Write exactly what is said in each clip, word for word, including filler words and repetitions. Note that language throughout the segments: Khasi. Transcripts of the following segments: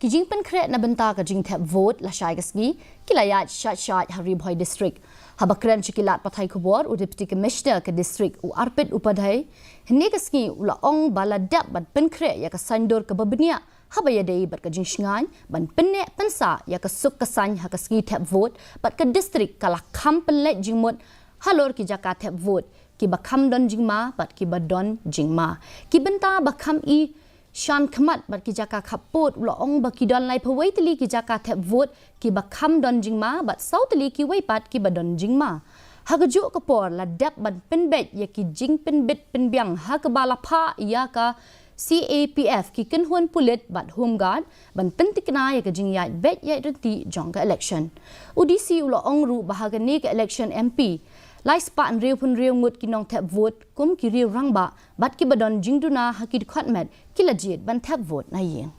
Ki jingpynkhreh na bynta ka jingthep vote la shai ka sngi ki la ïaid shait shait ha Ri Bhoi District. Haba kren sha ki lad pathai khubor u Deputy Commissioner ka District u Arpit Upadhyay, hynne ka sngi u la ong ba la dep ban pynkhreh ïa ka saiñdur kaba bniah haba ïadei bad ka jingshngaiñ ban pynneh pynsah ïa ka suk ka saiñ ha ka sngi thep vote bad ka district ka la kham pynleit jingmut halor ki jaka thep vote kiba kham don jingma bad kiba don jingma. Ki bynta ba kham i shan khmat bad ki jaka khappud u la ong ba ki don laiphew wei tylli ki jaka thep vote kiba kham don jingma bad saw tylli kiwei pat kiba don jingma. Ha kajuh ka por la dep ban pynbeit ïa ki jingpynbit pynbiang ha kaba la phah ïa ka C A P F, ki kynhun pulit bad Home Guard ban pyntikna ïa ka jingïaid beit ïaid ryntih jong ka election. U D C u la ong ruh ba ha kane ka election M P, lai spah hynriew phew hynriew ngut ki nongthep vote kum ki riew rangbah bad kiba don jingduna ha ki dkhot met ki la jied ban thep vote na ïing.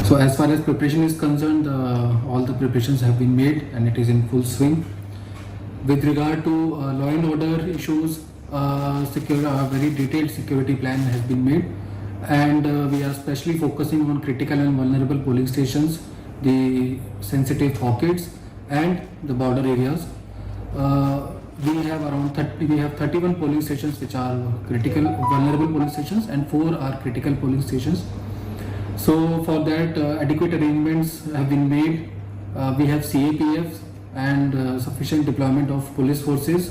So as far as preparation is concerned, uh, all the preparations have been made and it is in full swing. With regard to, uh, law and order issues, uh, secure, a very detailed security plan has been made, and, uh, we are specially focusing on critical and vulnerable polling stations, the sensitive pockets, and the border areas. Uh, we have around thirty, we have thirty-one polling stations which are critical, vulnerable polling stations, and four are critical polling stations. So for that, uh, adequate arrangements have been made. Uh, we have C A P Fs and, uh, sufficient deployment of police forces.